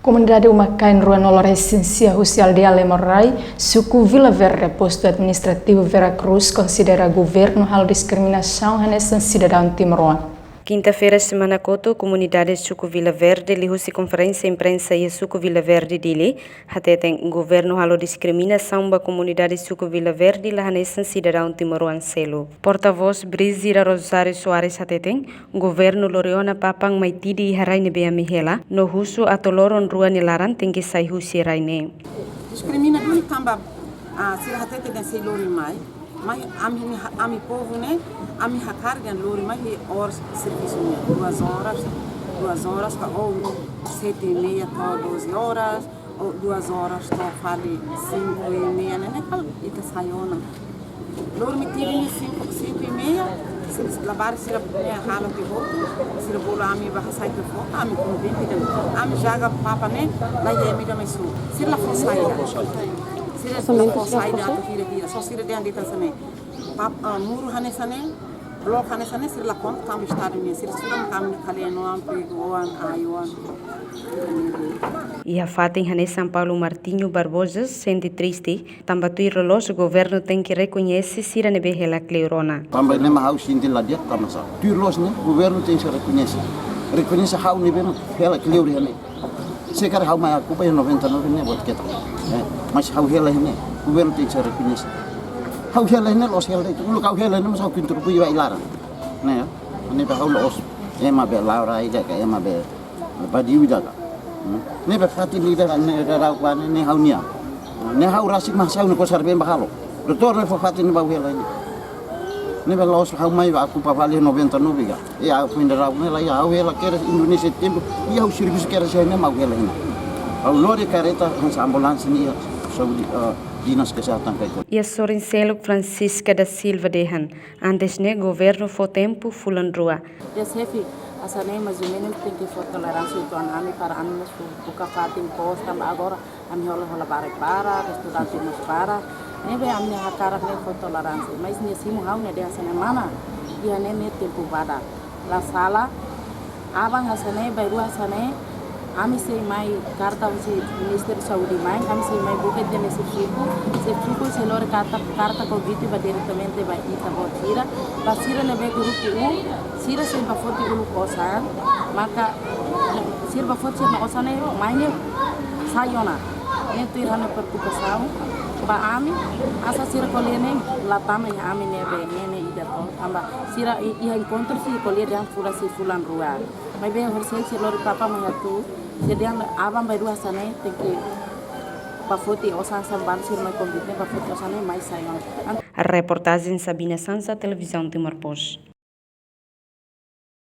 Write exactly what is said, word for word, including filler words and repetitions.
Komunidade uma-kain ruanulu resin sia husi aldeia Lemorai, suku Vila Verde, postu administrativu Vera Cruz, konsidera governu halo diskriminasaun hanesan sidadaun timoroan. Kinta-feira semana kotuk, komunidade suku Vila Verde liuhusi konferénsia imprensa iha suku Vila Verde, Dili, hateten governu halo diskriminasaun ba komunidade suku Vila Verde la hanesan sidadaun timoroan seluk. Portavós Brizira Rosário Soares hateten, governu lori ona papan mai tidi iha rai ne'ebé ami hela, no husu atu loron rua nia laran tenke sai husi rai ne'e. Diskrimina duni tanba, ah, sira hatete dehan sei lori mai, mai ami, ami povu ne'e, ami hakarak dehan lori mai iha oras servisu ne'e, duas horas, duas horas ka ou sete e meia to'o doze horas, ou duas horas to'o fali cinco e meia, ne'e, ne'e kala ita sai ona. Lori mai tidi ne'e cinco, cinco e meia, se labarik sira ne'e halo tiha hotu, sira bolu ami ba hasai tiha fora, ami kontente dehan ami jaga papan ne'e, la iha ema ida mai su. Sira la fó saida. Sira la fó saida atu hira hira. Só sira dehan de'it hanesan ne'e. Pap-, ah, muru hanesan ne'e, blok hanesan ne'e, sira la konta tanba Estadu nian, sira sura kam kalen no empregu, oan, ai-oan. Iha fatin hanesan Paulo Martinho Barbosa sente triste, tanba tuir loloos governu tenke rekoñese sira ne'ebé hela kleur ona. Tanba ne'e mak ha'u sente la di'ak tanba sá. Tuir loloos ne'e governu tenke rekoñese. Rekoñese ha'u ne'ebé mak hela kleur iha ne'e. Se karik ha'u mai okupa iha noventa e nove ne'e buat ketak. Eh, mas ha'u hela iha ne'e, governu tenke rekoñese. Ha'u hela iha ne'e la'ós hela de'it. Uluk ha'u hela iha ne'e mas ha'u kontribui ba ai-laran. Ne'e, ne'ebé ha'u la'ós ema be la'o rai ida ka ema be badiu ida ka. Hmm? Ne'ebé fatin ida ne'e rarau ba ne'e, ne'e ha'u-nian. Ne'e ha'u rasik mak sai ne'e kosar bem ba halo. Doutór ne'e fó fatin ne'e ba ha'u hela iha ne'e. Ne'ebé la'ós ha'u mai ba okupa fali noventa e nove ka. Iha ha'u foin rarau ne'e la iha, ha'u hela kedas Indonézia tempu. Iha ha'u servisu kedas iha ne'e mak ha'u hela iha ne'e. Ha'u lori kareta hanesan ambulánsia ne'e iha saúde, eh, dinas kesehatan ka iko. Iha sorin seluk Francisca da Silva dehan, antes ne'e governu fó tempu fulan rua. Ya, xefe, hanesan ne'e mais ou menos tenke fó toleránsia uitoan ami para ami mós bu-, buka fatin kos tanba agora ami hola-hola barak barak, estudante mós barak. Ne'ebé ami hakarak ne'e fó toleránsia. Mas nia simu ha'u nia dehan hanesan ne'e mana, iha ne'e ne'e tempu badak. La sala, aban hanesan ne'e, bainrua hanesan ne'e, ami sei mai karta husi Ministériu Saúde mai, ami sei mai buka ita-nia xefe suku, xefe suku sei lori karta, karta konvite ba diretamente ba ita-boot sira, ba sira ne'ebé grupu um, sira sei bá foti uluk osan, maka sira bá foti sira-nia osan ne'e mai ne'e sai ona. Ne'e tuir ha'u-nia preokupasaun ba ami, asa sira ko'alia ne'e la tama iha ami ne'ebé ne'e ne'e ida to'o, tanba sira i-, iha enkontru sira ko'alia dehan fulan sei fulan rua. Maibé horisehik sira lori papan mai ha'u, sira dehan aban bainrua hanesan ne'e tenke bá foti osan, hanesan balu sira mai konvite bá foti osan ne'e mai sai ona. An- Reportajen Sabina Sansa, Televizaun Timor Post.